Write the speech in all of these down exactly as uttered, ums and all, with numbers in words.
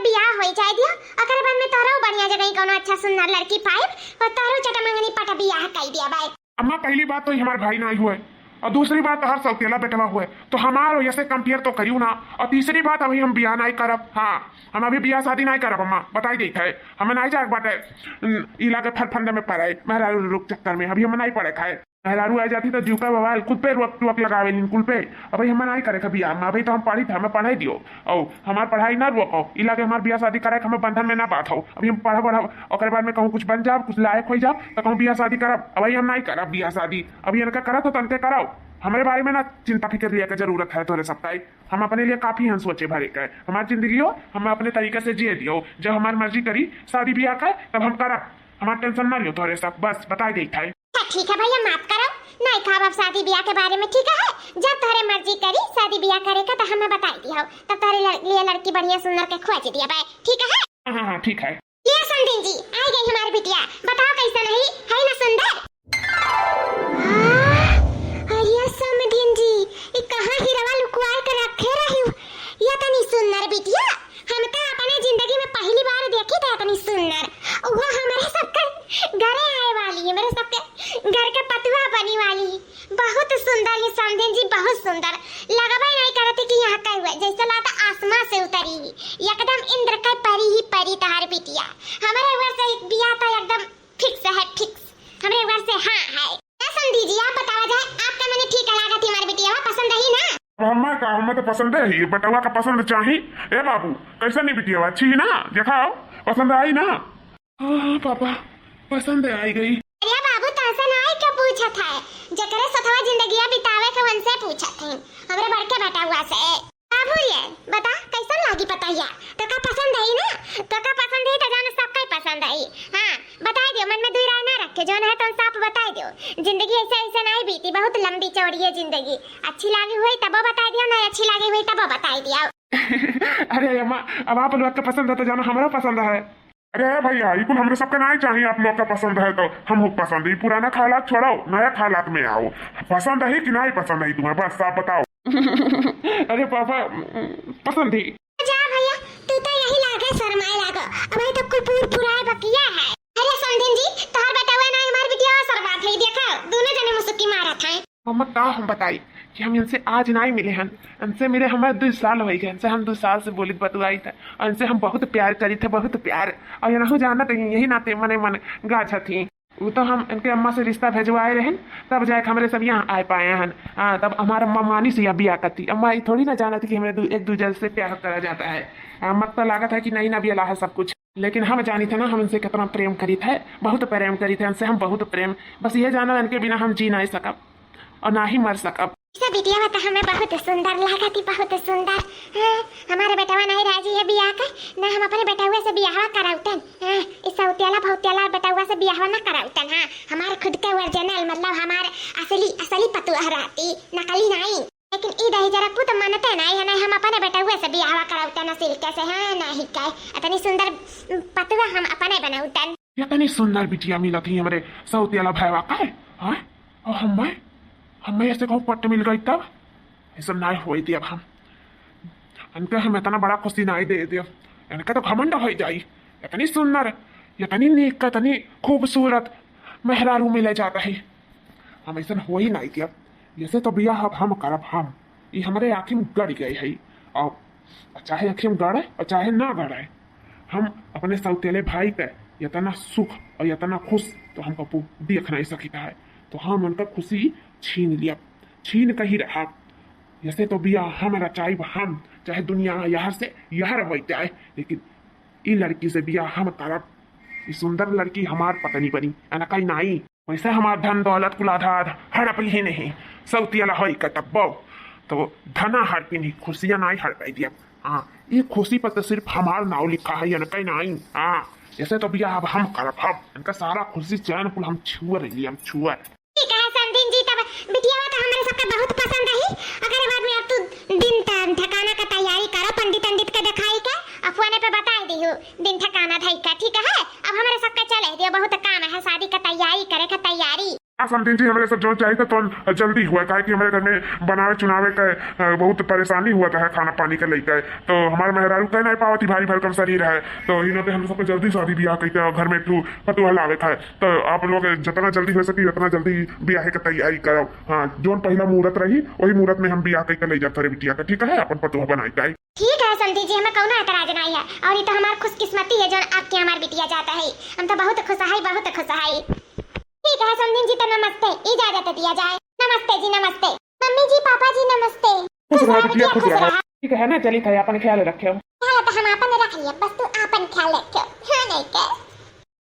बियाह होइ जाए दियो, ओकरे बाद में तोहरो बढ़िया जगह कौनो अच्छा सुंदर लड़की पाइब, और तोहरो चटमंगनी पट बियाह कई दिया बाय। अम्मा, पहली बात तो ये हमार भाई नाहीं हुए, और दूसरी बात तोहर सौतेला बेटवा हुए, तो हमार वजह से compare तो करियो ना। और तीसरी बात, अभी हम बियाह नाहीं करब। हाँ, हम अभी बियाह शादी नाहीं करब अम्मा, बताई देत है, हमें नाहीं जाए बाटे। न, ई लागे फरफंदे में पड़े, मेहरारू के चक्कर में अभी हम नाहीं पड़े खाए। मेहरारू आ जाती तो जीव का बवाल, कुल पे रोक टोक लगावे लीन, कुल पे। अभी हम नाहीं करे थे बियाह में, अभी तो हम पढ़ी थे, हमें पढ़ाई दियो। और हमार पढ़ाई ना रोको, ई लागे हमार बियाह शादी करे के हमें बंधन में ना बात हो। अभी हम पढ़ब बढ़ब, ओकरे बाद में कहूँ कुछ बन जाब, कुछ लायक हो जाब, तो कहूँ बियाह शादी करब। अभी हम नाहीं करब बियाह शादी, अभी इनका करत हो तो इनके कराओ, हमरे बारे में ना चिंता फिक्र लिया के जरूरत है तोहरे सबका। हम अपने लिए काफी हैं सोचे भरे के। हमार जिंदगी हो, हम अपने तरीके से जिए दियो। जब हमार मर्जी करी शादी बियाह का, तब हम करब। हमार tension ना लियो तोहरे सब, बस बताई देत है। अच्छा, ठीक है भैया, माफ करो, नाहीं कहब अब शादी बियाह के बारे में, ठीक है? जब तोहरे मर्जी करी शादी बियाह करे का, तो हमें बताई दियो, तब तोहरे लड़-, लिए लड़की बढ़िया सुंदर के खोज दिया बाय, ठीक है? हाँ, हाँ, हाँ, ठीक है। ये समधिन जी, आई गई हमारी बिटिया, बताओ कैसन है, है ना सुंदर? हाँ, अरे समधिन जी, ये कहाँ हिरवा लुकवाए के रखे रही हो? ये तनी सुंदर बिटिया, हम तो अपने जिंदगी में पहली बार देखी थे इतनी सुंदर। वो हमारे सबके घरे आए वाली है, मेरे सबके घर के पतुआ बनी वाली है। बहुत सुंदर ये समधिन जी, बहुत सुंदर। लगबे नहीं करती कि यहाँ का हुआ, जैसे लाता आसमां से उतरी, एकदम इंद्र के परी ही परी तहार बिटिया। हमारे हुआ से बियाह तो एकदम fix है, fix। हमरे घर से हाँ है। ए समधी जी, आप बतावा जाए, आपका मने ठीक लागत ही हमार बिटिया, पसंद ही ना? अब हमें का, हमें तो पसंद है ही, बेटवा का पसंद चाही। ए बाबू, कैसन ही बिटिया, अच्छी ही ना? देखाओ, पसंद आई ना? हाँ, हाँ पापा, पसंद आई गई। अरे बाबू, तहसे ना आई के पूछत है, जकरे सथवा जिंदगिया बितावे के उनसे पूछत है, हमरे बड़के बेटवा से। बाबू रे, बता, कैसन लागी पतोहिया? तोका पसंद आई ना? तोका पसंद आई तो जाने सबका ही पसंद आई। हाँ, बताई दियो, मन में दुई राय ना रखे, जौन है तौन साफ बताई दियो। जिंदगी ऐसे ऐसे नाहीं बीती, बहुत लंबी चौड़ी है जिंदगी। अच्छी लागी हुई तबो बताई दियो, ना अच्छी लागी हुई तबो बताई दियो। अरे अम्मा, अब आप लोग के पसंद है तो जानो हमरो पसंद है। अरे भैया, ई कुल हमरे सबके नाहीं चाहिए, आप लोग का पसंद है तो हम हो पसंद, ई पुराना ख्यालात छोड़ो, नया ख्यालात में आओ। पसंद है कि नाहीं पसंद है तुम्हें, बस आप बताओ। अरे पापा, पसंद ही। जा भैया, तू तो यही लागे शर्माए लागो, अबे तो कुल पूर पुराए बकिया है। अरे समधिन जी, तोहर बेटवा ना हमार बिटिया शर्मात है, देखा, दोनों जने मुसुकी मारत हैं। मम्मा, का हम बताई कि हम इनसे आज नाहीं मिले हन। इनसे मिले हमारे दो साल होइ गए, इनसे हम दो साल से बोलित बतुआई थे, और इनसे हम बहुत प्यार करी थे, बहुत प्यार। और ये नहीं जानत ही, यही नाते मने मन गाझत ही। वो तो हम इनके अम्मा से रिश्ता भेजवाए रहन, तब जाके हमरे सब यहाँ आए पाए हन। हाँ, तब हमार अम्मा मानी से यहाँ बियाह करती। अम्मा ये थोड़ी ना जानत कि हमरे दू, एक दूजे से प्यार करा जाता है। अम्मा तो लागत है कि नहीं ना बियाह है सब कुछ, लेकिन हम जानी थे ना, हम इनसे कितना प्रेम करी थे, बहुत प्रेम करी थे इनसे हम, बहुत प्रेम। बस ये जाना, इनके बिना हम जी नाहीं सकब और ना ही मर सकब। सब बिटिया तो हमें बहुत सुंदर लागत ही, बहुत सुंदर। हाँ, हमारे बेटवा नाहीं राजी है बियाह का, ना हम अपने बेटवा से बियाहवा कराउतन। हाँ, इस सौतियाला भौतियाला बेटवा से बियाहवा ना कराउतन। हाँ, हमारे खुद के original, मतलब हमारे असली, असली पतुआ रहती, नकली नाहीं। लेकिन ई दही जरा पुत मानते नाहीं है, नाहीं हम अपने बेटवा से बियाहवा कराउतन सिल्के से। हाँ, नाहीं का, इतनी सुंदर पतुआ हम अपने बनाउतन। इतनी सुंदर बिटिया मिलत ही हमरे सौतियाला भैवा का है, हाँ? और हमें, हमें ऐसे कहूँ पट मिल गई तब? ये सब नाहीं होई दियब हम। इनके हम इतना बड़ा खुशी नाहीं दे दियब। इनके तो घमंड होइ जाई। इतनी सुंदर, इतनी नीक, इतनी खूबसूरत मेहरारू मिले जात ही। हम ऐसन होइ नाहीं दियब। ऐसे तो बियाह अब हम करब हम। ई हमरे आँखी में गड़ गए है। और चाहे आँखी में गड़े और चाहे ना गड़े, हम अपने सौतेले भाई के इतना सुख और इतना खुश तो हम कबू देख नाहीं सकित है। तो हम उनका खुशी छीन लियब, छीन के ही रहब। ऐसे तो बियाह हम रचाइब हम, चाहे दुनिया यहाँ से यहाँ रह जाए, लेकिन ई लड़की से बियाह हम करब। ई सुंदर लड़की हमार पत्नी बनी, इनका ही नाहीं। वैसे हमार धन दौलत कुल आधा आधा हड़प ही नहीं, सौतियाला होई का तब्बो। तो धना हड़पी नहीं, खुशियाँ नाहीं हड़पाई दिया। हाँ, ई खुशी पर तो सिर्फ हमार नाव लिखा है, इनका ही नाहीं। हाँ, ऐसे तो बियाह अब हम करब, हम इनका सारा खुशी चैन कुल हम छुअर ही, हम छुअर। ठीक है समधिन जी, तब बिटियावा तो हमरे सबके बहुत पसंद है। अगर बाद में अब तू दिन त-, ठिकाना का तैयारी करो, पंडित अंडित के दिखाई के, और फोने पे बताई दिहु दिन ठिकाना धई के, ठीक है? अब हमरे सबके चले दियो, बहुत काम है, शादी का तैयारी करे का तैयारी। हाँ समधिन जी, हमरे सब जौन चाहित है तौन जल्दी हुआ, काहे कि हमरे घर में बनावे चुनावे का, अ, बहुत परेशानी हुआ था खाना पानी के लेके। तो हमार मेहरारू कह नहीं पावत ही, भारी भरकम शरीर है, तो इन्हों पे हम सबके जल्दी शादी ब्याह करके घर में एक ठो पतोह लावे का है। तो आप लोग जितना जल्दी हो सके उतना जल्दी ब्याह के तैयारी करो। हाँ, जौन पहला मुहूर्त रही वही मुहूर्त में हम ब्याह करके ले जाते रहे बिटिया का, ठीक है, अपन पतोह बनाए का। ठीक है समधी जी, हमें कौनो एतराज नहीं है, और ये तो हमार खुशकिस्मती है जौन आपके हमार बिटिया जाता है। हम तो बहुत खुश है, बहुत खुश है। ठीक है समधी जी, तो नमस्ते, इजाजत दिया जाए। नमस्ते जी, नमस्ते। मम्मी जी, पापा जी, नमस्ते। खुश खुश रहा रहा बिटिया, बिटिया, खुश खुश रहा। रहा। ठीक है ना, चली था, अपन ख्याल रखे हो। ख्याल तो हम अपन रख लिए, बस तू अपन ख्याल रखे। हाँ, नहीं के।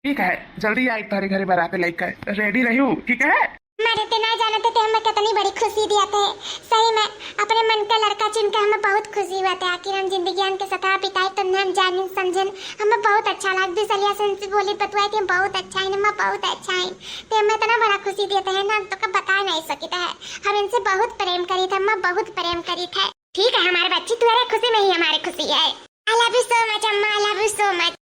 ठीक है, जल्दी आई तारे घरे बारात लेके, रेडी रही हूँ, ठीक है। हमारे ते ना जानते थे हमें कितनी बड़ी खुशी दिया थे। सही में अपने मन का लड़का चुन के हमें बहुत खुशी हुआ था। आखिर हम जिंदगी के साथ बिताए तो हम जानिन समझिन, हमें बहुत अच्छा लगा। दूसरिया से उनसे बोली बतुआई थी, बहुत अच्छा है, हमें बहुत अच्छा है। ते हमें इतना बड़ा खुशी देते हैं ना, तो का बता नहीं सकते हैं। हम इनसे बहुत प्रेम करी थे, अम्मा बहुत प्रेम करी थे। ठीक है हमारे बच्ची, तुम्हारे खुशी में ही हमारी खुशी है। I love you so much अम्मा, I love you so much।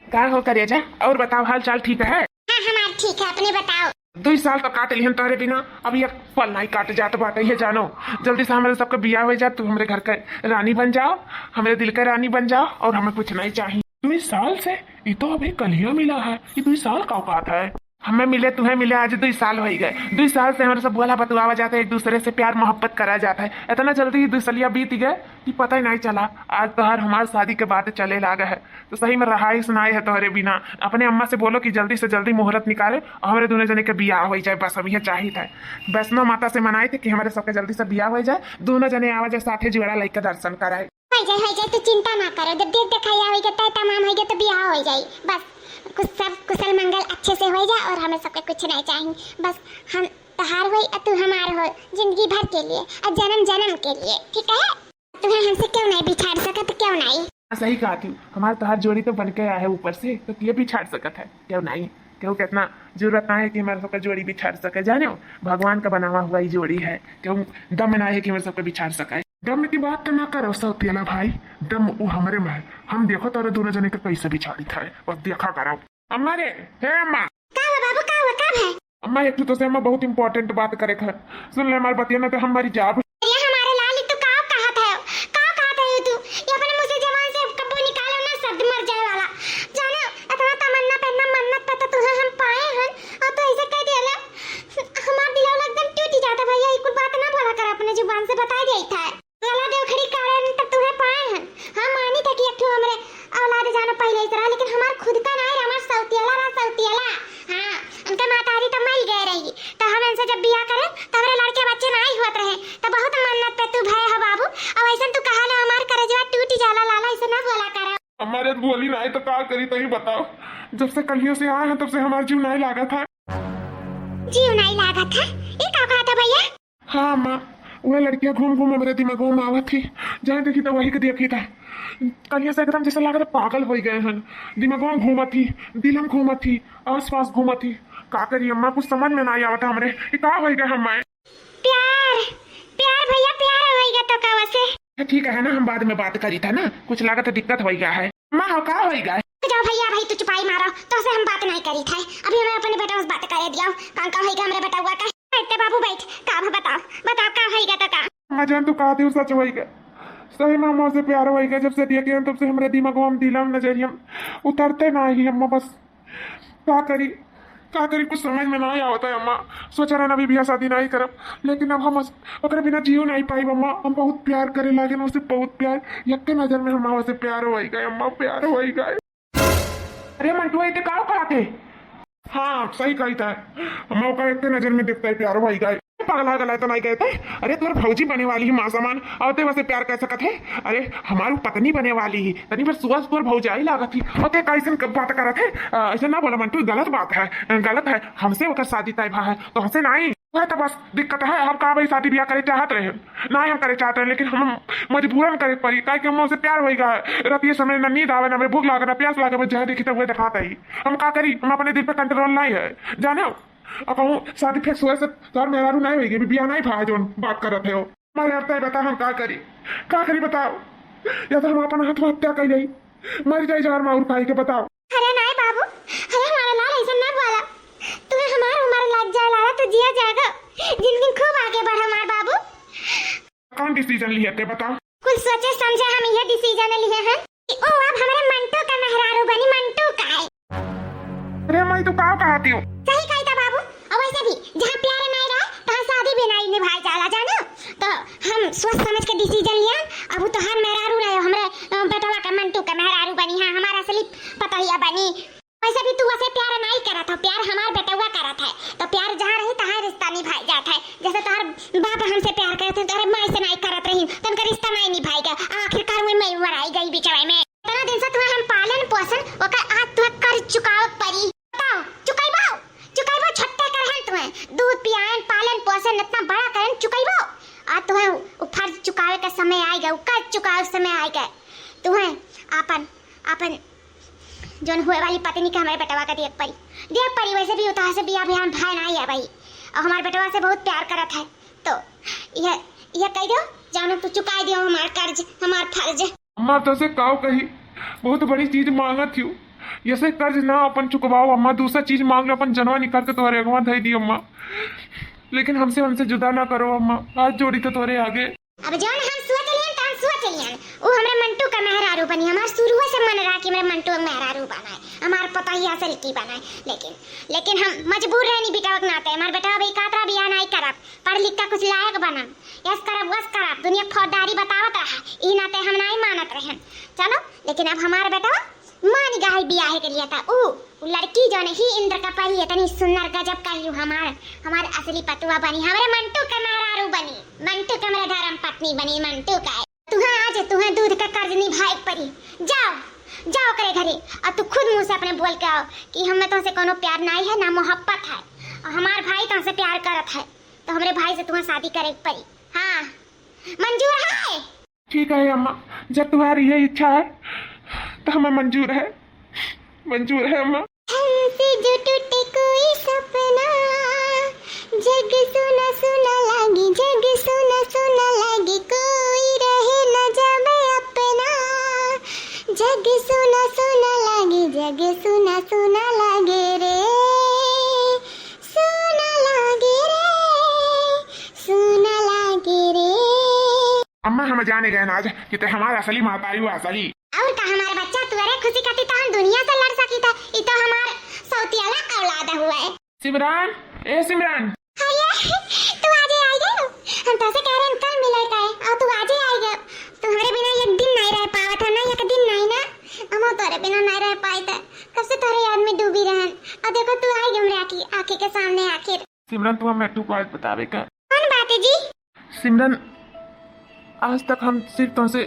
का हो करेजा, और बताओ हाल चाल ठीक है? हाँ हमार ठीक है, अपने बताओ। दुई साल तो काट लिहन तोहरे बिना, अब एक पल नहीं काट जात बाटे, ये जानो। जल्दी से हमरे सबके बियाह हो जाए, तू हमरे घर के रानी बन जाओ, हमरे दिल के रानी बन जाओ, और हमें कुछ नहीं चाहिए। दुई साल से? ये तो अभी कलिया मिला है, ये दुई साल का औकात है? हमें मिले, तुम्हें मिले आज दुई साल हो ही गए। दुई साल से हमरे सब बोला बतुआवा जाता है, एक दूसरे से प्यार मोहब्बत करा जाता है। इतना जल्दी ये दुई सालिया बीत गए कि पता ही नहीं चला। आज तो हर हमार शादी के बात चले लागा है, तो सही में रहाई सुनाई है तोहरे बिना। अपने अम्मा से बोलो कि जल्दी से जल्दी मुहूर्त निकाले और हमरे दोनों जने के बियाह हो जाए, बस हम ये चाहित है। वैष्णो माता से मनाए थे कि हमारे सबके जल्दी से बियाह हो जाए, दोनों जने आवा जाए साथे जुआड़ा लइके दर्शन कराए। हो जाए, हो जाए, तू चिंता ना करो, जब देख देखाई आवेगा तय तमाम होइगा तो बियाह हो जाए। बस कुछ सब कुशल मंगल अच्छे से हो जाए और हमें सबके कुछ नहीं चाहिए। बस हम तहार होई और तू हमार हो, जिंदगी भर के लिए और जन्म जन्म के लिए, ठीक है? तुम्हें हमसे क्यों नहीं बिछाड़ सकत, क्यों नहीं? हाँ, सही कहा तू, हमार तोहार जोड़ी तो बन के आया है ऊपर से, तो के बिछाड़ सकत है? क्यों नहीं? क्यों कितना जरूरत ना है कि हमारे सबका जोड़ी बिछाड़ सके, जाने हो? भगवान का बनावा हुआ ही जोड़ी है, क्यों दम ना है कि हमारे सबका बिछाड़ सके। दम की बात तो ना करो सौतियला भाई, दम वो हमरे में है। हम देखो तोरे दोनों जने के कैसे बिछाड़ी था, बस देखा करो। अम्मा रे, हे अम्मा। का हुआ बाबू, का हुआ, का भय? अम्मा, एक तो तोसे अम्मा बहुत important बात करे क है। सुन ले हमार बतिया, ना तो हम मरी जाब। अरे हमारे लाल, तू का कहत है? का कहत है तू? ये अपने मुंह से जबान से कब्बो निकालो ना शब्द मर जाए वाला। जानो, इतना तमन्ना पे, इतना मन्नत पे तो तुहे हम पाए हन, और तू ऐसे कह दिया ले। हमार दिलवा एकदम टूट जाता भैया, ये कुल बात ना बोला कर, अपने जुबान से बता दिया था। गला देवखड़ी कारण त तुहे पाए हन। हम मानी थे कि एक ठो हमरे औलाद जानो पहिले इस तरह, लेकिन हमार खुद का नाई रहा, हमार सौतियला रहा, सौतियला। हाँ, उनके महतारी तो मर गए रही, तो हम इनसे जब बियाह करे, तो हमरे लड़के बच्चे नाई हुअत रहे, तो बहुत मन्नत पे तू भय हो बाबू। अब ऐसन तू कहा ले, हमार करेजवा टूट जाला लाला, ऐसे ना बोला करा। हमारे बोली नाई तो का करी, तही बताओ। जब से कलियों से आए हैं, तब से हमार जीव नाई लागा था। जीव नाई लागा था? ये का कहा था भैया? हाँ अम्मा, वह लड़किया घूम घूम हमरे दिमागों में आवत थी, जहाँ देखी तो वही के देखी था। कलिया से एकदम जैसे लागत पागल हो गए हैं, दिमागों में घूमत थी, दिल में घूमत थी, आस पास घूमत थी। का करी अम्मा, कुछ समझ में ना आवत हमरे कि का हो गए हम। प्यार, प्यार भैया, प्यार हो गया तो का वैसे? ठीक है ना, हम बाद में बात करी था ना, कुछ लागत दिक्कत हो गया है। अम्मा हो का हो गए? जाओ भैया, भाई तू चुपाई मारो, तो से हम बात नहीं करी था। अभी हमें अपने बेटा से बात करे दिया, का का होइगा हमरे बेटवा का? बैठते बाबू बैठ, का भा बताओ, बताओ का होइगा तो का? अम्मा जान तू कहती हूँ सच होइगा, सही में अम्मा से प्यार होइगा, जब से देखे हैं तब से हमरे दिमागवा में दिलम नजरियम उतरते ना ही अम्मा, बस का करी, का करी, कुछ समझ में नहीं आवता है अम्मा। सोचा रहे अभी बियाह शादी नहीं करब, लेकिन अब हम उस-, ओकरे बिना जियो नहीं पाई अम्मा। हम बहुत प्यार करे लागे ना उसे, बहुत प्यार, यक्के नजर में हमारा उसे प्यार होइगा अम्मा, प्यार होइगा। अरे मंटुआ, ये का कहत है? हाँ, सही कही था। हम ओकर एक नजर में देखते ही प्यार हो गई। पगला गला तो नहीं कहते। अरे, तोर भौजी बने वाली है माँ समान, और ते वैसे प्यार कर सकत है? अरे, हमारू पत्नी बने वाली है, तनी बस सुबह तोर भौजाई लागत ही, और ते कैसन क-, बात करत है? अ, ऐसे ना बोला मंटू, गलत बात है, गलत है। हमसे ओकर शादी तय भा है, तो हमसे नहीं। वह तो बस दिक्कत है, हम का भाई शादी ब्याह करे चाहत रहे, ना हम करे चाहत रहे, लेकिन हम मजबूरन करे पड़ी, काहे कि हम उसे प्यार होइगा है। रात ये समय ना नींद आवे, ना हमें भूख लागे, ना प्यास लागे, बस जहाँ देखी तो वह दिखाता ही। हम का करी, हम अपने दिल पे कंट्रोल नहीं है, जाने हो? अब कहूँ शादी फिर सुबह से तोर मेहरारू नहीं होइगी, अभी बियाह नहीं भा है, जोन बात करत है हो। हमारे अब तय बता, हम का करी, का करी बताओ? या तो हम अपन हाथ में हत्या कर जाई, मर जाई जहर माहुर खाई के, बताओ। अरे नहीं बाबू, अरे हमारा लाल ऐसा ना बोला, तुम्हें हमारा कौन decision लिहे ते बताओ? कुल सोचे समझे हम ये decision लिहे हैं कि ओ अब हमरे मंटू का मेहरारू बनी, मंटू का है। अरे माई, तू का कहती हो? सही कही था बाबू। और वैसे भी जहाँ प्यार नहीं रहा, तहाँ शादी भी नहीं निभाई जाला, जानो? तो हम सोच समझ के decision लिया। अब वो तोहार मेहरारू रहे, हमरे, अ, बेटवा का, मंटू का मेहरारू बनी, हाँ, हमारा असली पतोहिया बनी। वैसे भी तू वैसे प्यार नहीं करत हो, प्यार हमार बेटवा करत है, तो प्यार जहाँ रही तहाँ रिश्ता निभाई जात है। जैसे तोहर बाप हमसे प्यार करत है, तोहरे माई से नहीं करत रही, तो उनका रिश्ता नहीं निभाई गया। आखिरकार वही मैं मराई गई बिचवे में। इतना दिन से तुम्हें हम पालन पोषण, ओकर आज तुम्हें कर्ज चुकावे पड़ी। बताओ, चुकाइबो? चुकाइबो? छोटे कर हम तुम्हें दूध पियाएन, पालन पोषण, इतना बड़ा करन, चुकाइबो? आज तुम्हें उ फर्ज चुकावे का समय आएगा, उ कर्ज चुकावे का समय आएगा। तुम्हें आपन, आपन जौन हुए वाली पत्नी के हमारे बेटवा का दिए पड़ी, दिए पड़ी। वैसे भी उतार से बिया बिहान भाई ना है भाई, और हमारे बेटवा से बहुत प्यार करत है, तो यह, यह कह दो, जानो तू चुकाई दियो हमार कर्ज, हमार फर्ज। अम्मा, तोसे काव कही, बहुत बड़ी चीज मांगत हियो, ऐसे कर्ज ना अपन चुकवाओ अम्मा, दूसरा चीज मांग लो, अपन जनवा निकाल के तोहरे अगवा धई दी अम्मा, लेकिन हमसे, हमसे जुदा ना करो अम्मा, हाथ जोड़ी तो तोहरे आगे। अब जौन हम सोच लियन, त हम सोच लियन, उ हमरे मंटू का मेहरारू बनी। हमार शुरुए से मन रहा कि हमरे मंटू का मेहरारू बनाए, हमार पतोहिया से लड़की बनाए, लेकिन, लेकिन हम मजबूर रहनी बेटवा के नाते। हमार बेटवा भी कातरा बियाह नहीं करब, पढ़ लिख के कुछ लायक बनम, यस करब, वस करब, दुनिया फौजदारी बतावत रहा, ई नाते हम नहीं मानत रहन। चलो, लेकिन अब हमार बेटवा मान गए बियाहे के लिए, त उ, उ लड़की जौन ही इंद्र का परी इतनी सुंदर गजब का ही हमार, हमार असली पतोहिया बनी, हमरे मंटू के मेहरारू बनी, मंटू के हमरे धर्म पत्नी बनी, मंटू का। तुहें आज, तुहें दूध का कर्ज निभाए के पड़ी। जाओ, जाओ ओकरे घरे, और तू खुद मुंह से अपने बोल के आओ कि हमें तुमसे कोनो प्यार नहीं है, ना मोहब्बत है, और हमार भाई तुमसे प्यार करत है, तो हमरे भाई से तुहें शादी करे के पड़ी। हाँ, मंजूर है? ठीक है अम्मा, जब तुम्हारी ये इच्छा है तो हमें मंजूर है, मंजूर है अम्मा। हमसे जो टूटे कोई सपना, जग सुना सुना लागे, जग सुना सुना लागे, कोई रहे न जावे अपना। जग सुना सुना लागे, जग सुना सुना लागे रे, सुना लागे रे, सुना लागे रे। अम्मा, हम जाने गए ना आज कि ते हमार असली महतारी हो, असली। और का हमार बच्चा, तोहरे खुशी खातिर तो हम दुनिया से लड़ सकी था, ई तो हमार सौतियाला औलाद हुआ है। सिमरन, ए सिमरन। अरे, तू आजे आई गयो? हम तोसे कह रहे हैं कल मिले का है, और तू आजे आई गयो। तुम्हारे बिना एक दिन नहीं रह पावत है ना, एक दिन नहीं ना। हम तोरे बिना नहीं रह पाई था, कब से तोरे याद में डूबी रहन। और देखो तू आई गयो हमरे आँखी, आँखी के सामने आखिर। सिमरन, तू हमें एक ठो बात बतावे का। कौन बात है जी? सिमरन, आज तक हम सिर्फ तुमसे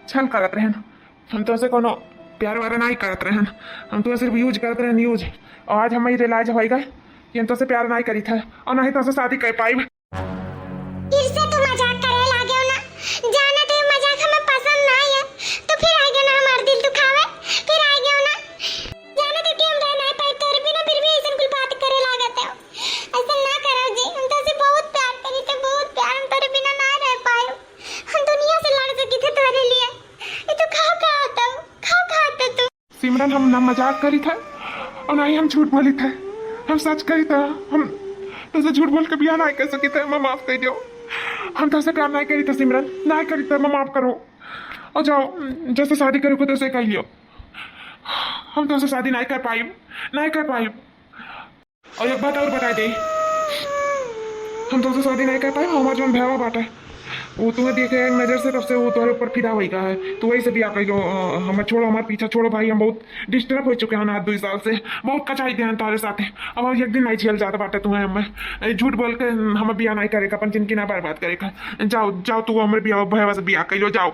छल करत रहन, हम तुमसे कोनो प्यार व्यार नहीं करत रहन, हम तुमसे सिर्फ use करत रहन, use। और आज हमें realize होएगा कि हम तुमसे प्यार नहीं करी था और ना ही तुमसे शादी कर पाई। फिर से तू मजाक करे लागे हो ना, जाना तो ये मजाक हमें पसंद ना आया, तो फिर आएगा ना हमार दिल दुखावे, फिर आएगा ना, जाना तो कि हम रह नहीं पाए तोरे बिना, फिर भी ऐसे कुल बात करे लागत है। ऐसा ना करो जी, हम तोसे बहुत प्यार करी थे, बहुत प्यार, हम तोरे बिना ना रह पाए। हम दुनिया से लड़ सकी थे तोरे लिए। ये तो खाओ खाओ तब, खाओ खाओ तो तू। सिमरन, हम ना मजाक करी थे और ना ही हम झूठ बोली थे, हम सच करी थे। हम तोसे झूठ बोल के बियाह ना कर सकी थे, मैं माफ कर दियो। हम तोसे प्यार ना करी थे सिमरन, ना करी थे, मैं माफ करो। और जाओ, जैसे शादी करो को तैसे कर लियो। हम तोसे शादी ना कर पाई, ना कर पाई। और एक बात और बता दे, हम तोसे शादी नहीं कर पाए, हमार जौन भैया बाटे, वो तुम्हें देखे एक नजर से, तब से वो तुम्हारे ऊपर फिदा होई का है। तू वही से बियाह कर लो, अ, हमें छोड़ो, हमार पीछा छोड़ो भाई, हम बहुत disturb हो चुके हैं ना दुई साल से, बहुत कचाई दे हैं तुम्हारे साथ। अब हम एक दिन नहीं झेल जाता बाटे तुम्हें, हमें ए, झूठ बोल के हमें बियाह नहीं करेगा, अपन जिंदगी ना बर्बाद करेगा। जाओ, जाओ, तू हमारे बियाह, भैया से बियाह कर लो, जाओ।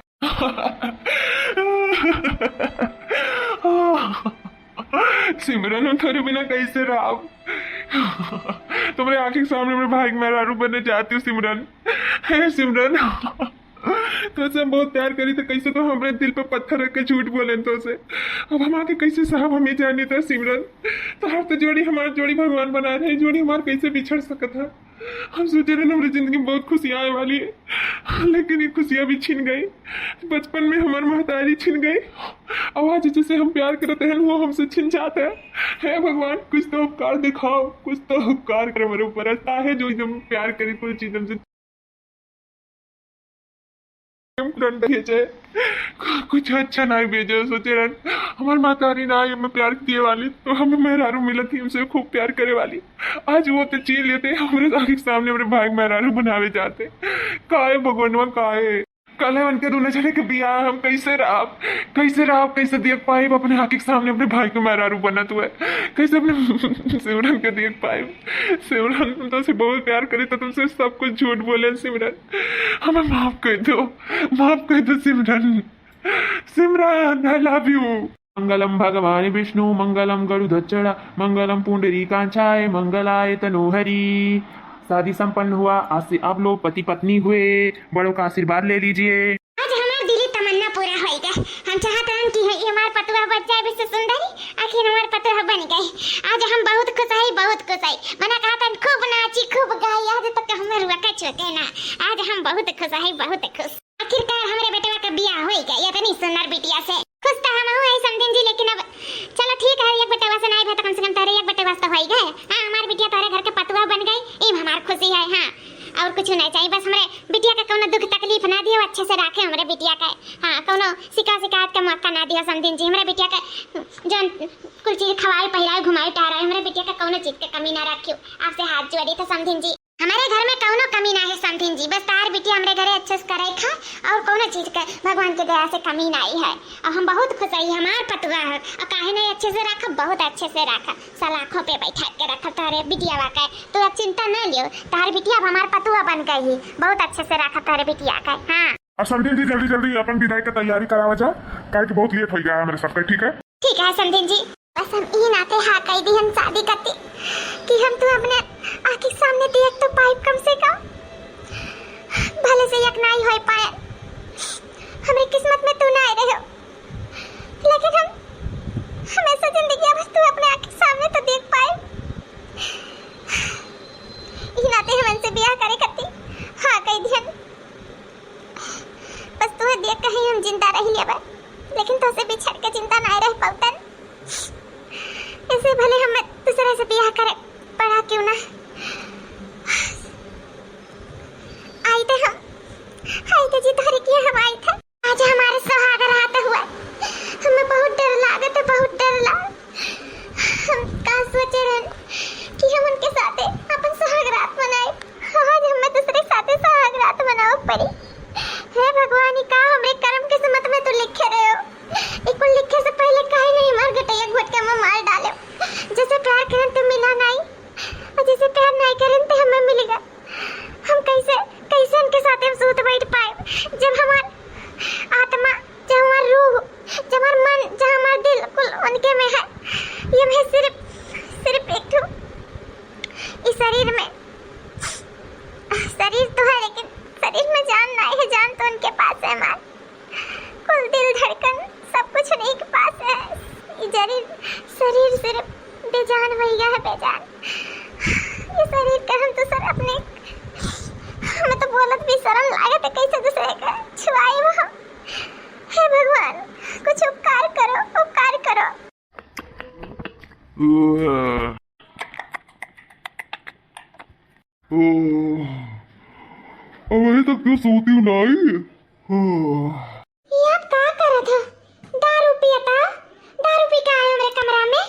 सिमरन, हम तोरे बिना कैसे रहब? तुम्हारे आँखी के सामने मेरे भाई के मेहरारू बने जाती हूँ सिमरन। हे सिमरन, तोसे हम बहुत प्यार करी तो कैसे तो हमरे दिल पे पत्थर रख के झूठ बोले तोसे। अब हम आगे कैसे सहब, हम ये जानी था सिमरन। तोहार तो जोड़ी, हमार जोड़ी भगवान बनाए रहे, जोड़ी हमार कैसे बिछड़ सकत है? हम सोचे रहे हमरी जिंदगी में बहुत खुशियाँ आए वाली है, लेकिन ये खुशियाँ भी छिन गई। बचपन में हमार महतारी छिन गई, और आज जिसे हम प्यार करते हैं वो हमसे छिन जाता है। हे भगवान, कुछ तो उपकार दिखाओ, कुछ तो उपकार कर हमारे ऊपर। ऐसा है जो एकदम प्यार करे कोई चीज हमसे। सिमरन भेजे, कुछ अच्छा नाहीं भेजे। सोचे रहन, हमार महतारी ना आई, हमें प्यार दिए वाली, तो हमें मेहरारू मिलत ही, हमसे खूब प्यार करे वाली। आज वो तो चीन लेते, हमरे आँखी के सामने हमरे भाई के मेहरारू बनावे जाते। काहे भगवानवा, काहे? कल है उनके दूनो जने के बियाह, हम कैसे रहब, कैसे रहब, कैसे देख पाइब अपने आँखी के सामने अपने भाई के मेहरारू बनत हुए, कैसे अपने सिमरन के देख पाइब? सिमरन, हम तुमसे बहुत प्यार करी, तो तुमसे सब कुछ झूठ बोले। सिमरन, हमें माफ कर दो, माफ कर दो सिमरन। सिमरन, I love you। मंगलम भगवान विष्णु, मंगलम गरुड़ध्वजा, मंगलम पुंडरीकाक्षाय, मंगलाय तनोहरी। शादी संपन्न हुआ। आज से आप लोग पति पत्नी हुए। बड़ों का आशीर्वाद ले लीजिए। आज हमार दिली तमन्ना पूरा होई गए। हम चाहत रहन कि ये हमार पतोह बन जाए विश्व सुंदरी, आखिर हमार पतोह बन गई। आज हम बहुत खुश हई, बहुत खुश हई। मना कहत रहन खूब नाची, खूब गाई, आज तक हमें रुआ का छूटे ना। आज हम बहुत खुश हई, बहुत खुश। आखिरकार हमरे बेटवा का बियाह होई गए इतनी सुंदर बिटिया से। खुश तो हम हई समधिन जी, लेकिन अब चलो ठीक है, एक बेटवा से नाई भा तो कम से कम तोहरे एक बेटवा से तो होई गए। हाँ, हमार बिटिया तोहरे घर के पतोह बन गई, ई हमार खुशी है। हाँ, और कुछ नहीं चाहिए, बस हमरे बिटिया का कौनो दुख तकलीफ ना दियो, अच्छे से रखे हमरे बिटिया का। हाँ, कौनो शिकायत शिकायत का मौका ना दियो समधिन जी, हमरे बिटिया का जौन कुल चीज खवाई, पहिराई, घुमाई, टहराई, हमरे बिटिया का कौनो चीज के कमी ना रखियो। आपसे हाथ जोड़ी था समधिन जी, हमारे घर में कौनो कमी ना है समधिन जी, बस तार बिटिया हमरे घरे अच्छे से करे खा और कौनो चीज के भगवान के दया से कमी नहीं है। और हम बहुत खुश है, हमार पतोह है, और काहे नहीं अच्छे से रखा, बहुत अच्छे से रखा, सलाखों पे बैठा के रखा तारे बिटिया का। तो अब चिंता न लियो, तार बिटिया अब हमार पतोह बन गई, बहुत अच्छे से रखा तारे बिटिया का। हाँ। और समधिन जी, जल्दी जल्दी अपन विदाई का तैयारी करावा जा, काहे कि बहुत लेट हो गया है हमरे सबके, ठीक है? ठीक है समधिन जी, बस हम ई नाते हाँ कह दी हम शादी करती कि हम तू अपने आँखी के सामने देख तो पाइब कम से कम, भले से एक नाई होई पाए, हमरे किस्मत में तू ना आए रहो, लेकिन हम हमेशा जिंदगी बस तू अपने आँखी के सामने तो देख पाए। ई नाते हम उनसे ब्याह करे करती हाँ कह दिहन। बस तुहे देख के ही हम जिंदा रह लेबे, लेकिन तोसे बिछड़ के जिंदा नाय रह पाउतन। ऐसे भले हमें दूसरे से बियाह करे पड़ा क्यों ना। आई थे हम, आई थे जी तोहरे किया हम आई थे। आज हमारे सुहाग रात हुआ, हमें बहुत डर लागत है, बहुत डर लाग। हम का सोचे रहन कि हम उनके साथे अपन सुहाग रात मनाए, आज हमें दूसरे साथे सुहाग रात मनावे पड़ी। हे भगवान, ई का हमरे कर्म किस्मत में तू लिखे रहे हो? ई कुल लिखे से पहले काहे नहीं हमार गटैया घोट के हमें मार डाले? जैसे प्यार करन तो मिला नहीं, और जैसे प्यार नहीं करन तो हमें मिल गया। हम कैसे, कैसे उनके साथे हम सूत बैठ पाए, जब हमार आत्मा, जब हमार रूह, जब हमार मन, जब हमार दिल कुल उनके में है। ये मैं सिर्फ, सिर्फ एक ठो इस शरीर में, शरीर तो है लेकिन शरीर में जान नहीं है, जान तो उनके पास है हमार। कुल दिल धड़कन सब कुछ उन्हीं के पास है। ये शरीर, शरीर सिर्फ बेजान हो गया है, बेजान। ये शरीर का हम दूसर अपने, हमें तो बोलत भी शर्म लागत है, कैसे दूसरे का छुआई वो हम। हे भगवान, कुछ उपकार करो, उपकार करो। अबे तक क्यों सोती हूँ नाई? ये आप का करत हो? दारू पियता? दारू पी के आए हमरे कमरा में?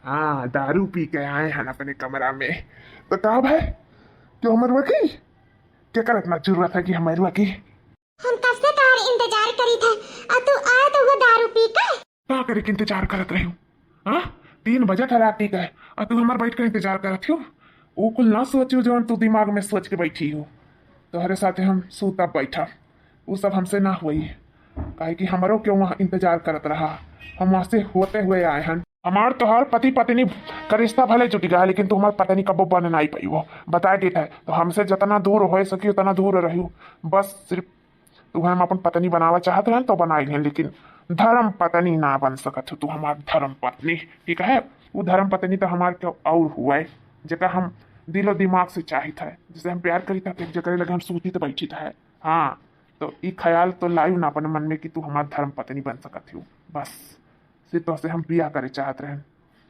हाँ, दारू पी के आए हैं अपने कमरा में। तो का भाई, क्यों मरवा की? क्या कर इतना जरूरत है कि हम मरवा की? हम कब से तोहार इंतजार करी थे, आ तू आए तो वो दारू पी के। का करे के इंतजार करत रही हूँ? हाँ, तीन बजे था रात के, आ तू हमार बैठ के इंतजार करत हो। वो कुल ना सोचू जौन तू दिमाग में सोच के बैठी हो। तोहरे साथे हम सूता बैठा, वो सब हमसे ना हुई, काहे कि हमरो क्यों वहाँ इंतजार करत रहा। हम वहाँ से होते हुए आए हैं। हमार तोहार पति पत्नी का रिश्ता भले जुट गया है, लेकिन तू हमार पत्नी कबो बन नहीं पाई हो, बता देता है। तो हमसे जितना दूर हो सकी उतना दूर रहियो, बस सिर्फ तू हम अपन पत्नी बनावा चाहत रहन तो बनाई लेन, लेकिन धर्म पत्नी ना बन सकत हो तू हमार धर्म पत्नी, ठीक है? वो धर्म पत्नी तो हमार क्यों और हुआ है, जेका हम दिलो दिमाग से चाहित है, जिसे हम प्यार करी था, जेकरे लगे हम सूती तो बैठी था। हाँ, तो ई ख्याल तो लायू ना अपने मन में कि तू हमार धर्म पत्नी बन सकत हो। बस सिर्फ तोहसे हम बियाह करे चाहत रहन,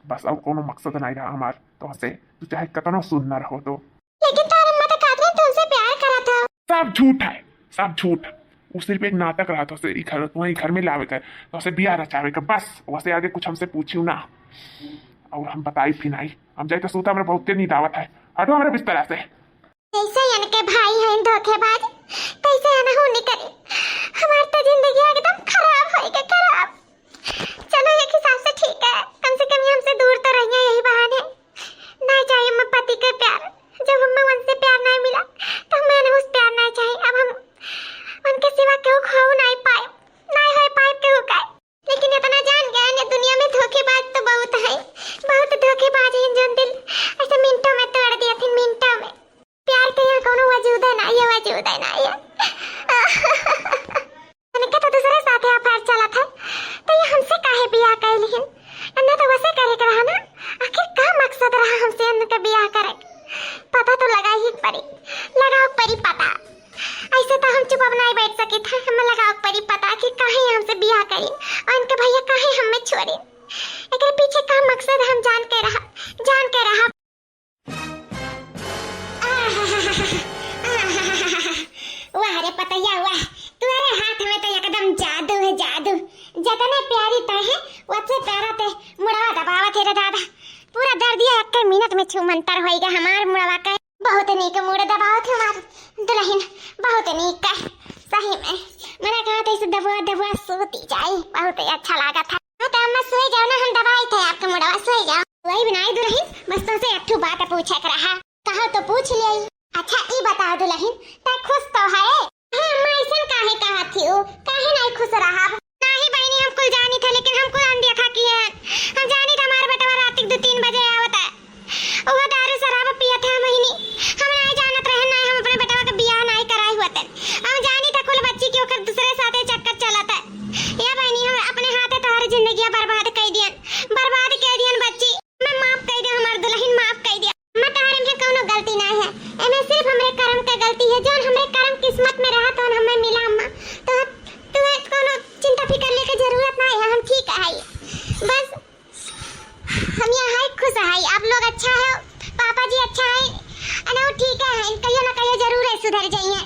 बस और कोनो मकसद नहीं रहा हमार तोहसे। तू चाहे कतनो सुंदर हो तो। लेकिन तार अम्मा तो कहत रहे तुमसे प्यार करत हो। सब झूठ है, सब झूठ। उ सिर्फ एक नाटक रहा, तोसे ई घर, तुम्हें ई घर में लावे के, तोसे बियाह रचावे के, बस। वैसे आगे कुछ हमसे पूछियो ना, और हम बताई भी नहीं। हम जाई तो सूता, हमरा बहुते नींद आवत है। हटो हमरा बिस्तरा से। कैसे इनके भाई हैं धोखेबाज, कैसे अनहोनी करी। हमार तो जिंदगी एकदम खराब होई के खराब। चलो, एक हिसाब से ठीक है, कम से कम ये हमसे दूर तो रहिए यही बहाने। ना चाहिए हमें पति के प्यार, जब हमें उनसे प्यार नहीं मिला तो हमें अनहुस प्यार नहीं चाहिए। अब हम उनके सिवा केहू खो नहीं पाए, नहीं हो पाए केहू का। लेकिन इतना जान गए ना, दुनिया में धोखेबाज तो बहुत है, बहुत धोखेबाज हैं, जौन दिल ऐसे मिनटों में तोड़ दिए थे, मिनटों में। प्यार के यहाँ कोनो वजूद है ना, ये वजूद है ना, ये। उनके तो दूसरे साथे अफेयर चलत है, तो ये हमसे काहे बियाह कैलिहिन? ना तो वैसे करे के रहा ना, आखिर का मकसद रहा हमसे उनके बियाह करे? पता तो लगा ही पड़ी, लगाओ पड़ी पता। ऐसे तो हम चुप अब नहीं बैठ सकित है, हमें लगाओ पड़ी पता कि काहे हमसे बियाह करी और इनके भैया काहे हमें छोड़ी। एकरे पीछे का मकसद हम जान के रहा, जान के रहा। वाह रे पतैया वाह, तोरे हाथ में तो एकदम जादू है, जादू। जतने प्यारी तय है, वतने प्यारा ते मुड़वा दबावत है रे दादा। पूरा दर्दिया एक मिनट में छू मंतर होइगा हमार मुड़वा का। बहुत नीक मुड़ दबावत है हमार दुलहिन, बहुत नीक है सही में। मने कहा था इसे दबुआ दबुआ सूती जाई, बहुत ही अच्छा लागत है। हाँ, तो अम्मा सोई जाओ ना, हम दबाई थे आपके मुड़वा, सोई जाओ। वही बनाई दुलहिन, बस तुमसे एक ठो बात पूछे के रहा। कहा तो पूछ ले। अच्छा, ई बताओ दुलहिन, तै खुश तो है? हाँ अम्मा, ऐसन काहे कहा थी हो? काहे नहीं खुश रहा? नहीं बहनी, हम कुल जानी था, लेकिन हम कुल अनदेखा किए हैं। हम जानी था हमारे बेटवा रात के दो तीन बजे आवत है। वो दारू शराब पियत है बहनी। हम नहीं जानत रहे, नहीं हम अपने बेटवा के बियाह नहीं कराई हुआ तन। हम जानी था कुल बच्ची के ओकर दूसरे साथे चक्कर चलत है। या बहनी, हम अपने हाथे तोहर जिंदगिया बर्बाद कर दियन, बर्बाद कर दियन बच्ची। मैं माफ कर दे, हमार दुलहिन माफ कर दे। अम्मा तोहरे में कौनो गलती नहीं है, एमे सिर्फ हमरे कर्म के गलती है, जौन हमरे कर्म किस्मत में रहा तौन हमें मिला अम्मा। तो तू कोनो चिंता फिकर लेके जरूरत नहीं है, हम ठीक है। बस हम यहाँ है, खुश है, आप लोग अच्छा है, पापा जी अच्छा है, अनु ठीक है, कहियो ना कहियो जरूर है सुधर जाइए।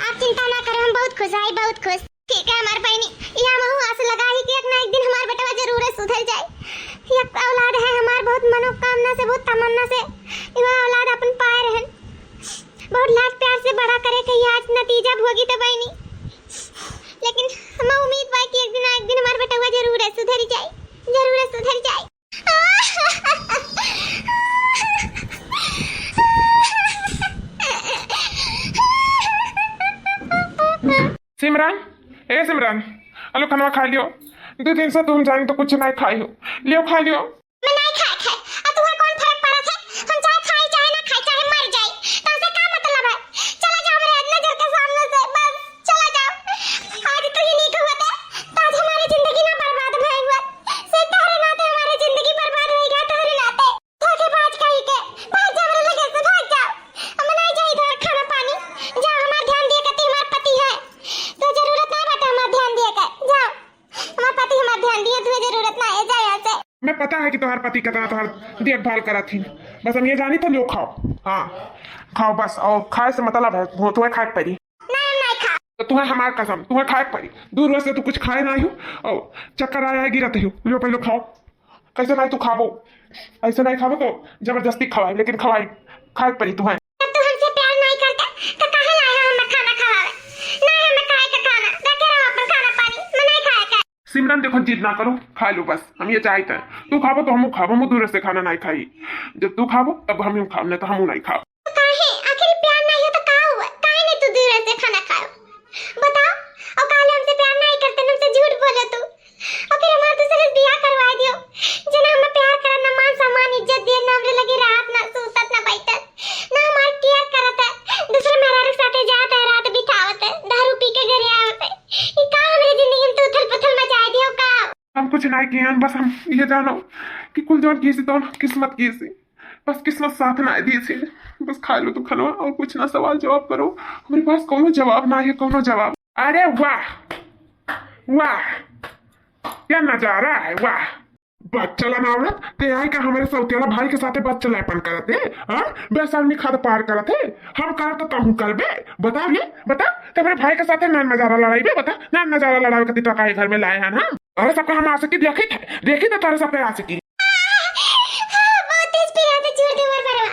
आप चिंता ना करो, हम बहुत खुश है, बहुत खुश। ठीक है हमार बहनी, ये हमहू आस लगा ही कि एक ना एक दिन हमार बेटवा जरूर है सुधर जाए। ये औलाद है हमार, बहुत मनोकामना से, बहुत तमन्ना से ये औलाद अपन पाए रहन। बहुत लाड प्यार से बड़ा करे के ये आज नतीजा भोगी तो बहनी, लेकिन हम उम्मीद बा कि एक दिन ना एक दिन हमार बेटवा जरूर है सुधर जाए, जरूर है सुधर जाए। सिमरन, ए सिमरन, अलो खनवा खा लियो। दो दिन से तुम जानी तो कुछ नहीं खाई हो, लियो खा लियो। मैं नहीं खाए खाए, अब तुम्हें कौन फर्क पड़त है? हम चाहे खाई, चाहे ना खाई, चाहे मर जाए, तो हमसे का मतलब है? चला जाओ मेरे नजर के सामने से, बस चला जाओ। आज तो ये नहीं कहते, तो आज हमारी जिंदगी ना बर्बाद भई हुआ। से तोहरे नाते हमारी जिंदगी बर्बाद होई गया, तोहरे नाते। धोखेबाज कहीं के, भाग जा मेरे लगे से, भाग जा। हम नहीं जाई इधर खाना पानी। जा, हमार ध्यान दिए करती हमार पति है। तो जरूरत नहीं बाटे हमार ध्यान दिए के। जा, हमार पति हमार ध्यान दिए, तुम्हें जरूरत नहीं है, जा यहाँ से। मैं पता है कि तुम्हार पति कितना तुम्हार देखभाल करत थी। बस हम ये जानी तो लियो खाओ। हाँ, खाओ बस, और खाए से मतलब है, वो तुम्हें खाए के पड़ी। नहीं, हम नहीं खा। तो तुम्हें हमार कसम, तुम्हें खाए के पड़ी। दो रोज से तू कुछ खाए नहीं हो, और चक्कर आया है, गिरत हो। लो पहले खाओ। कैसे नहीं तू खाबो? ऐसे नहीं खाबो तो जबरदस्ती खवाई, लेकिन खवाई, खाए के पड़ी तुम्हें। जब तू हमसे प्यार नहीं करता, तो काहे लाया हमें खाना खवावे? नहीं हमें खाए का खाना, रखे रहो अपन खाना पानी, मैं नहीं खाए का। सिमरन देखो, जिद ना करो, खा लो बस, हम ये चाहते हैं। तू खाबो तो हमहू खाबो, हमहू दूर से खाना नहीं खाई। जब तू खाबो तब हमहू खाब, नहीं तो हमहू नहीं खाब। तो काहे? आखिर प्यार नहीं हो तो का हुआ? काहे नहीं तू दूर से खाना खाओ? बताओ, और काले हमसे प्यार नहीं करते, हमसे झूठ बोलो तू। और फिर हमार दूसरे से बियाह करवा दियो। जना हमें प्यार करत, ना मान सम्मान इज्जत दिए, ना हमरे लगे रात, ना सूतत, ना बैठत, ना हमार केयर करत है। दूसरे मेहरारू के साथे जात है, रात बितावत है, दारू पी के घरे आवत है। ये का हमरे जिंदगी में तू उथल पुथल मचाए दियो का? हम कुछ नहीं किए हैं, बस हम ये जानो कि कुल जौन किए से तौन किस्मत किए से। बस किस्मत साथ ना दी थी। बस खा लो तो खनवा और कुछ ना सवाल जवाब करो। हमारे पास कोनो जवाब ना है, कोनो जवाब। अरे वाह, वाह, क्या नजारा है, वाह। बच्चा ला ना आवत, ते आए का हमरे सौतेला भाई के साथे बच्चा लायपन करत है, हाँ? बेशर्मी खाद पार करत है। हम करब तो तहूँ करबे। बताओ ये, बता, ते हमरे भाई के साथे नैन नजारा लड़ाई बे, बता, नैन नजारा लड़ावे खातिर टका ये घर में लाए हैं हम। अरे सबका हम आशिकी देखी थे, देखी थे तारे सबके आशिकी। बहुत तेज पिरात है, छोड़ दे मोर बरवा।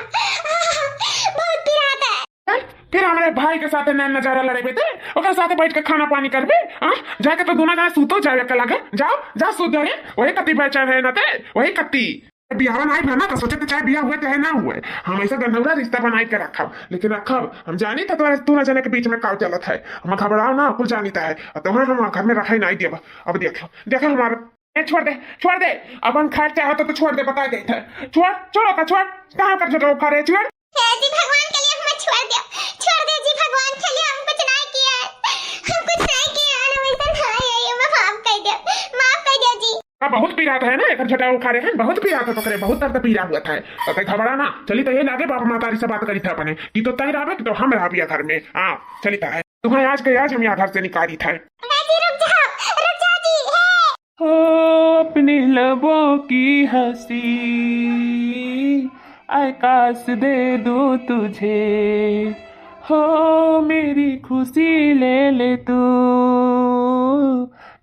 बहुत पिरात है। हैं? फिर हमरे भाई के साथे नैन नजारा लड़ेबे ते, ओकर साथे बैठ के खाना पानी करबे, हाँ? जाके तो दोनों जना सूतो जावे के लगे, जाओ, जा सूत जा रे, वही कति बेचैन है ना ते, वही कति। बियाह नाई भा ना, तो सोचे तो चाहे बियाह हुए चाहे ना हुए, हम ऐसा गंधौरा रिश्ता बनाई के रखब, लेकिन रखब, हम जानी था तोरा, दोनों जने के बीच में का चलत है, हम घबराओ ना, कुल जानी था है, और तोहरा हम घर में रखे नाई देबा। अब देख लो, देखो हमारा ए, छोड़ दे, छोड़ दे, अपन खाए चाहत हो तो छोड़ दे, बता देत है। छोड़, छोड़ ओका, छोड़, कहाँ कर छोटा उखा रे, छोड़। हे जी, भगवान के लिए हमें छोड़ दो, छोड़ दे जी, भगवान के लिए हम कुछ नहीं किया है, हम कुछ नहीं किया है, हम ऐसा नहीं है, ये मैं माफ कर दो, माफ कर दो जी। हाँ, बहुत पिरात है ना, एकर छोटा उखा रे हैं, बहुत पिरात है तोकरे, बहुत दर्द पीरा हुआ था। तो तै घबरा ना, चली तो ये लागे बाप मातारी से बात करी था अपने, कि तो तय रहबे कि तो हम रहबिया घर में। हाँ, चली तो है, तुम्हें आज के आज हम यहाँ घर से निकाली था। हे जी, रुक जाओ, रुक जाओ जी, हे। हो अपने लबों की हंसी, आकाश दे दूं तुझे, हो मेरी खुशी ले ले तू,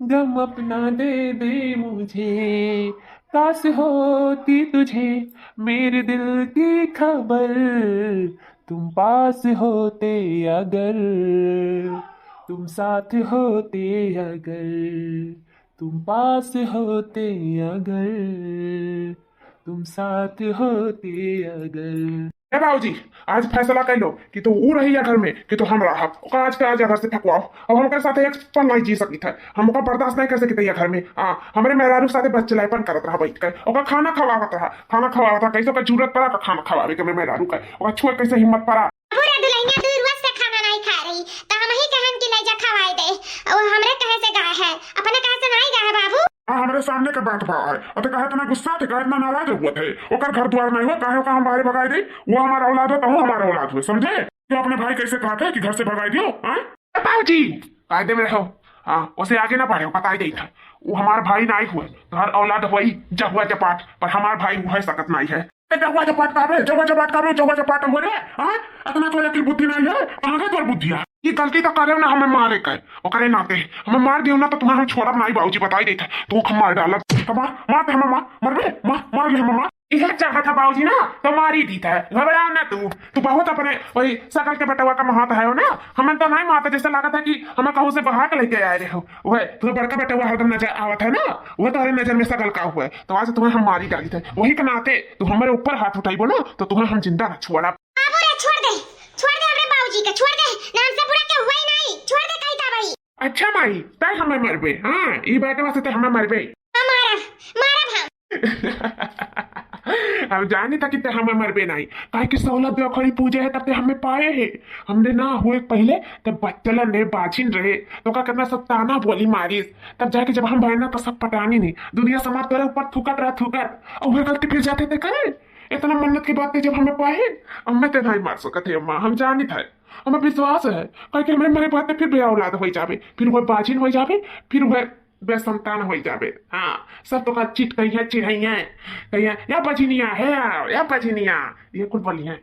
गम अपना दे दे मुझे। काश होती तुझे मेरे दिल की खबर, तुम पास होते अगर, तुम साथ होते अगर, तुम पास होते अगर, तुम साथ होते अगर। ए बाबूजी, आज फैसला कर लो कि तो ऊ रही या घर में कि तो हम रहब। ओका आज के आज या घर से फकवाओ। अब हम ओकर साथे एक पल नहीं जी सकित है, हम ओका बर्दाश्त नहीं कर सकित है या घर में। हाँ, हमरे मेहरारू साथे बच्चलाइपन करत रहा बैठ के, ओका खाना खवावत रहा, खाना खवावत रहा। कैसे ओका जरूरत पड़ा का खाना खवावे के मेहरारू का, ओका छुए कैसे हिम्मत पड़ा? पूरा दुल्हनिया दू रोज से खाना नहीं खा रही, तो हम ही कहन कि ले जा खवाई दे। वो हमरे कहे से गए है, अपने कहे से नहीं गए है बाबू। हाँ, हमरे सामने के बात बा है। अते काहे इतना गुस्सा थे, काहे इतना नाराज हुआ थे? ओकर घर द्वार नहीं हुआ, काहे ओका हम बाहरे भगाई दे? वो हमारा औलाद हो, तो हम हमारा औलाद हुए, समझे? तो अपने भाई कैसे कहा थे कि घर से भगाई दियो, हाँ? बाबूजी, कायदे में रहो। हाँ, उसे आगे ना बढ़े, बताई दे था। वो हमारा भाई नहीं हुए, घर औलाद हुई, जहुआ जपाट, पर हमार भाई हुए सकत नहीं है। ए, जहुआ जपाट का बे, जहुआ जपाट का बे, जहुआ जपाट हो रे, हाँ? इतना तो अकिल बुद्धि नहीं है, कहाँ गए तोर बुद्धिया? ये गलती तो करे ना हमें मारे के, ओकरे नाते हमें मार दियो ना तो तुम्हें हम छोड़ब नहीं बाबूजी, बताई देता, तू हम मार डालब। तो मार, मार दे हमें, मार, मार बे, मार, मार ले हमें, मार। इहे चाहत है बाबूजी ना, तो मारी दी था, घबरा ना तू, तू बहुत अपने वही सकल के बेटवा का महत है ना, हमें तो नहीं मारता, जैसे लागत है कि हमें कहूँ से बहा के लेके आए रहे हो। वह तू बड़का बेटवा हरदम नजर आवत है ना, वह तोहरे नजर में सकल का हुआ है, तो आज तुम्हें हम मारी डाली थे, वही के नाते तू हमारे ऊपर हाथ उठाइबो ना, तो तुम्हें हम जिंदा ना छोड़ब। बाबू रे, छोड़ दे, छोड़ दे हमरे बाबूजी के, छोड़ दे, नाम से बुरा के हुआ ही नहीं, छोड़ दे कहीं था भाई। अच्छा माई, तय हमें मरबे, हाँ, ई बात वास्ते तय हमें मरबे। हाँ, मारा, मारा भाई। अब जानी था कि तय हमें मरबे नहीं, काहे कि सौलभ बेखरी पूजे है, तब ते हमें पाए है। हमने ना हुए पहले, तब बच्चलन रे बाझिन रहे, तो का कितना सब ताना बोली मारिस, तब जाके जब हम भरना तो सब पटानी नहीं, दुनिया समाज तोरे ऊपर थूकत रहा, थूकत, और वह गलती फिर जाते थे करे। इतना मन्नत के बाद ते जब हमें पाए, अब मैं ते नहीं मार सकत है अम्मा, हम जानी था, हमें विश्वास है, काहे कि हमरे मरे बाद ते फिर बे औलाद हो जाबे, फिर वह बाझिन हो जाबे, फिर वह बेसंतान हो जाबे। हाँ, सब तो का चिट कहिया चिढ़ैया, कहिया, "या बझिनिया है, या बझिनिया", ये कुल बोली है।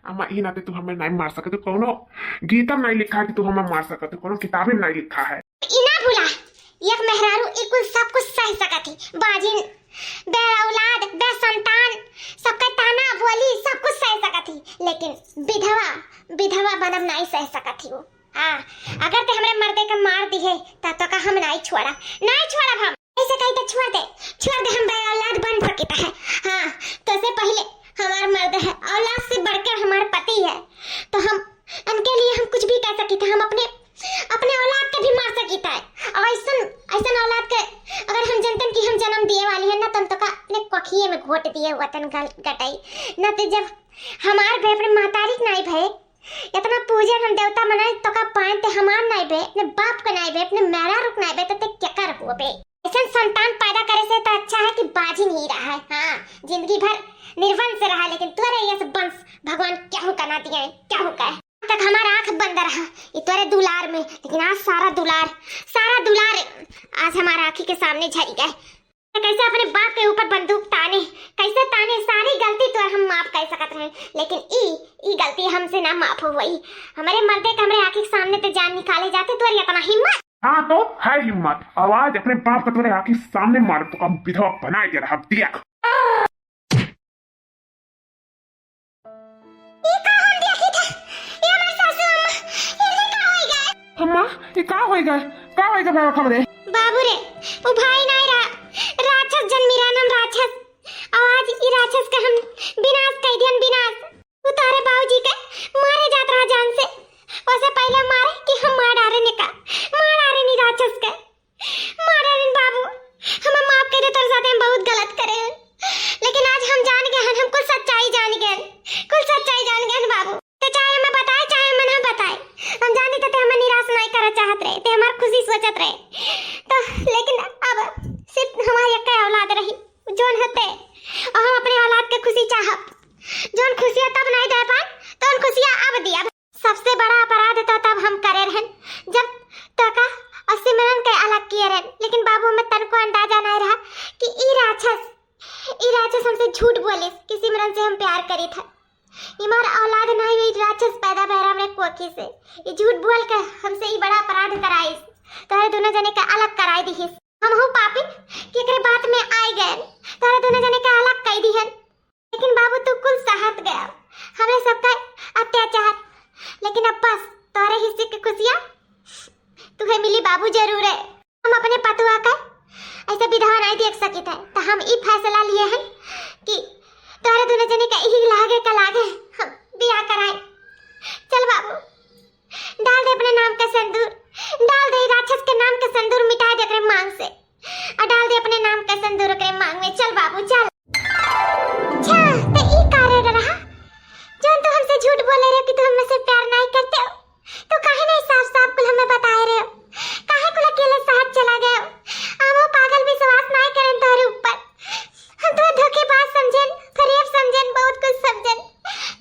अम्मा, ई नाते तू हमें नहीं मार सकत, कौनो गीता में नहीं लिखा है कि तू हमें मार सकत, कौनो किताबे में नहीं लिखा है। ई ना भूला, एक मेहरारू ई कुल सब कुछ सह सकत ही, बाझिन, बे औलाद, बे संतान, सबका ताना बोली, सब कुछ सह सकत ही, लेकिन विधवा, विधवा बनब नहीं सह सकत ही वो। हाँ, अगर ते हमरे मर्दे के मार दिहे, त तोका हम नाई छोड़ा, नाई छोड़ब हम। ऐसे कही तो छोड़ दे, छोड़ दे, हम बे औलाद बन सकित है। हाँ, तो से पहले हमार मर्द है, औलाद से बढ़कर हमार पति है, तो हम उनके लिए हम कुछ भी कर सकित है। हम अपने, अपने औलाद के भी मार सकित है। और ऐसन, ऐसन औलाद के अगर हम जनतन कि हम जन्म दिए वाली है ना, तो हम तोका अपने कोखिए में घोट दिए हुआ तन गल-, गटाई। ना तो जब हमार बे अपने महतारी के नाई भए, इतना पूजन हम देवता मनाई, तोका पाएन ते हमार नाई बे, अपने बाप के नाई बे, अपने मेहरारू के नाई बे, तो ते केकर हुआ बे? ऐसन संतान पैदा करे से तो अच्छा है कि बाझिन ही रहा है। हाँ, जिंदगी भर निर्वंश रहा, लेकिन तोरे यस वंश भगवान केहू का ना दिया है, केहू का है। तक हमारा आँख बंद रहा ये तोरे दुलार में, लेकिन आज सारा दुलार, सारा दुलार आज हमारा आँखी के सामने झरी गए। कैसे अपने बाप के ऊपर बंदूक ताने, कैसे ताने, सारी गलती तोर हम माफ कर सकत रहे, लेकिन ई, ई गलती हमसे ना माफ होई। हमरे मर्दे के हमरे आँखी के सामने ते जान निकाले जाते, तोर इतना हिम्मत? हाँ तो है हिम्मत। अब आज अपने बाप का तोरे आँखी के सामने मार तो का विधवा बनाए के रहा दिया। ई का हम देखी थे? ई हमार सासू अम्मा, इनके का होई गए? अम्मा, ई का होई गए? का होई गए बाबा हमरे? बाबू रे, उ भाई नाई रहा, राक्षस जन्मी रहा, नाम राक्षस। और आज ई राक्षस का हम विनाश कर दियन, विनाश। उ तोहरे बाबूजी के मारे जात रहा जान से, ओसे पहले मारे कि हम मार डारे ने का, मार डारे नी राक्षस के। मारे रे बाबू, हमें माफ कर दे, तोर साथे हम बहुत गलत करे हन। लेकिन आज हम जान गए हन, हम कुल सच्चाई जान गए हन, कुल सच्चाई जान गए हन बाबू। ते चाहे हमें बताए, चाहे हमें ना बताए, हम जानी थे ते हमें निराश नहीं करना चाहत रहे, ते हमार खुशी सोचत रहे। तो लेकिन अब सिर्फ हमारी एक औलाद रही, जोन हते, और हम अपने औलाद के खुशी चाहब। जोन खुशियाँ तब नहीं दे पाए, तो उन खुशियाँ अब दिया। सबसे बड़ा अपराध तो तब हम करे रहन, जब तोका और सिमरन के अलग किए रहन। लेकिन बाबू, हमें तनको अंदाजा नहीं रहा कि ई राक्षस, ई राक्षस हमसे झूठ बोलिस कि सिमरन से हम प्यार करी था। ई हमार औलाद नहीं, ई राक्षस पैदा भैरा हमरे कोखी से। ई झूठ बोल के हमसे ई बड़ा अपराध कराइस, तोहरे दोनों जने के अलग कराई दिहिस। हम हो पापी कि एकरे बात में आई गए, तोहरे दोनों जने के अलग कई दिहन। लेकिन बाबू, तू कुल सहत गया हमरे सबका अत्याचार, लेकिन अब बस तोहरे हिस्से के खुशियाँ तुहे मिली बाबू, जरूर है। हम अपने पतुआ का ऐसे विधवा नहीं देख सकित है, तो हम ई फैसला लिए हैं कि तोहरे दोनों जने का यही लागे का लागे हम बियाह कराए। चल बाबू, डाल दे अपने नाम का सिंदूर, डाल दे राक्षस के नाम का सिंदूर, मिटा दे एकरे मांग से। और डाल दे अपने नाम का सिंदूर ओकरे मांग में। चल बाबू, चल। अच्छा, तो ई कारण रहा, जौन तू हमसे झूठ बोले रहे कि तू हमसे प्यार नहीं करते हो, तो काहे नहीं साफ साफ कुल हमें बताए रहे हो? काहे कुल अकेले शहर चला गए हो? हम वो पागल विश्वास नहीं करें तोहरे ऊपर। हम तुम्हें धोखेबाज समझेन, फरेब समझेन, बहुत कुछ समझेन,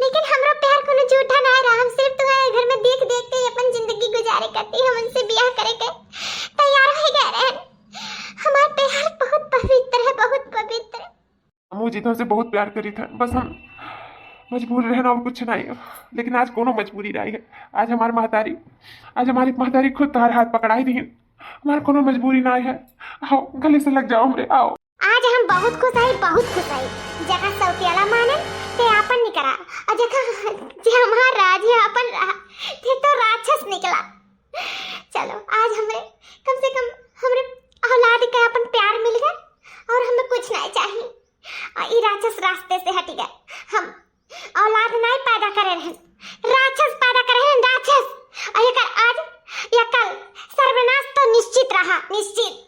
लेकिन हमरो प्यार कोनो झूठा नहीं रहा। हम सिर्फ तुम्हें घर में देख देख के अपन जिंदगी गुजारे करती, हम उनसे ब्याह करे के तैयार हो गए रहन। हमार प्यार बहुत पवित्र है, बहुत पवित्र। हमहू जी तुमसे बहुत प्यार करी था, बस हम मजबूर रहन और कुछ नहीं। लेकिन आज कोनो मजबूरी नहीं है। आज हमार महतारी, आज हमारी महतारी खुद तोहर हाथ पकड़ाई दिहिन। हमार कोनो मजबूरी नहीं है। आओ, गले से लग जाओ हमरे, आओ। आज हम बहुत खुश हई, बहुत खुश हई। जेका सौतेला माने, ते आपन निकरा, और जेका, जे हमार राज है, आपन रहा, ते तो राक्षस निकला। चलो, आज हमरे, कम से कम हमरे औलाद के अपन प्यार मिल गए और हमें कुछ नहीं चाहिए। और ई राक्षस रास्ते से हट गए। हम औलाद नहीं पैदा करे रहन, राक्षस पैदा करे रहन, राक्षस। और एकर आज, या कल सर्वनाश तो निश्चित रहा, निश्चित।